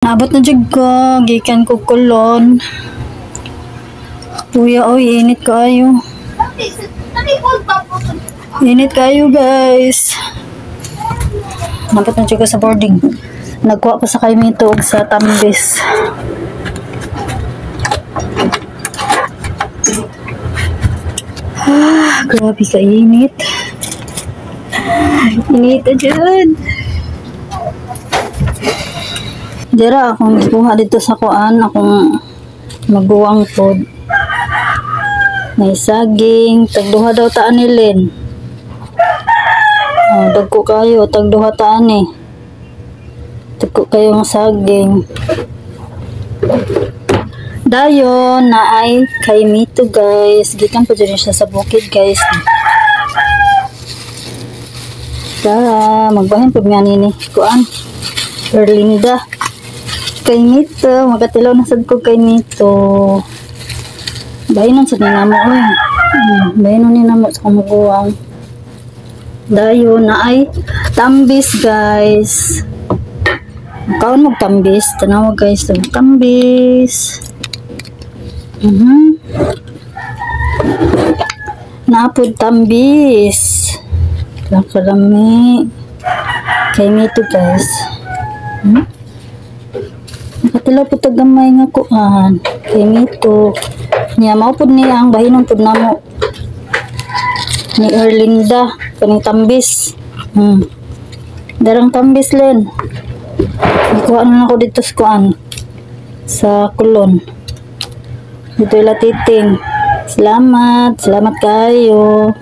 Naabot na jud ko, gikan ko Colon. Kuya, oy, init kaayo. Init kayo, guys. Naabot na jud ko sa boarding. Nagkuha ko sa kaymito og sa tambis. Ah, grabe ka init. Init jud. Dira akong gikuha dito sa kuan, akong maguwang pod. May saging, tagduha daw taan ni Lynn. Oh, dagko kayo, tagduha taan ni. Dagko kayo ng saging. Dayon na ay kay Mito, guys. Gikan po dyan siya sa bukid, guys. Tara, magbahin po nga nini. Kuan, Erlinda. Kay Mito, magkatilaw na sad ko kay Mito. Bahinon sad ni namo oy. Bahinon ni namo sa kumuguang. Dayon na ay tambis, guys. Kaon mo tambis, tanawa guys, tambis. Naapod tambis. Lakalami. Kay Mito, guys. Nakatilaw po tag gamay nga kuan. Kay Mito. Niya mao pud niya ang bahinon pud namo ni Erlinda kaning tambis. Darang tambis, Len. Gikuha na ako dito sa kuan sa Kulon. Dito ila titing. Salamat, salamat kayo.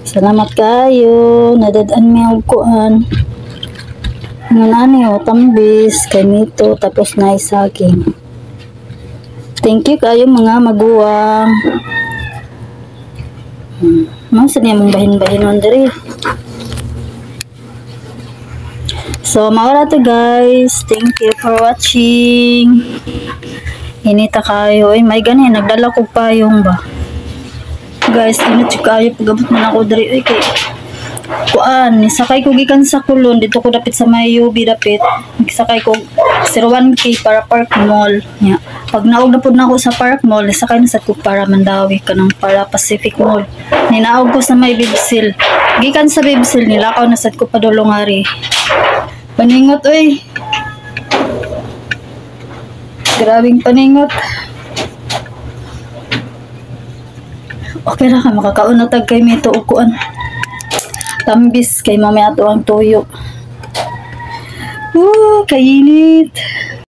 Salamat kayo. Nadad-an mi og kuan. Nga nani oh, tambis kay Mito tapos na saging. Thank you kayo mga maguwang. Mao sa niya mong bahin-bahinon diri. So, mao ra to, guys. Thank you for watching. Inita kayo. Ay, may gani. Nagdala ko payong ba. Guys, init jud kayo. Pag-abot man ako diri. Ay, kay kuan, nisakay ko gikan sa Kulon. Dito ko dapit sa may UB dapit. Nagsakay ko 01K para Park Mall. Nya. Pag naog na pud na ako sa Park Mall, nisakay na sad ko para Mandawi kanang para Pacific Mall. Ninaog ko sa may Bibsil. Gikan sa Bibsil, nilakaw na sad ko padulong ari. Paningot oy. Grabing paningot. Okay ra ka makakaon na tag kay Mito og kuan. Tambis kay mamaya ato ang tuyo. Woo, kainit.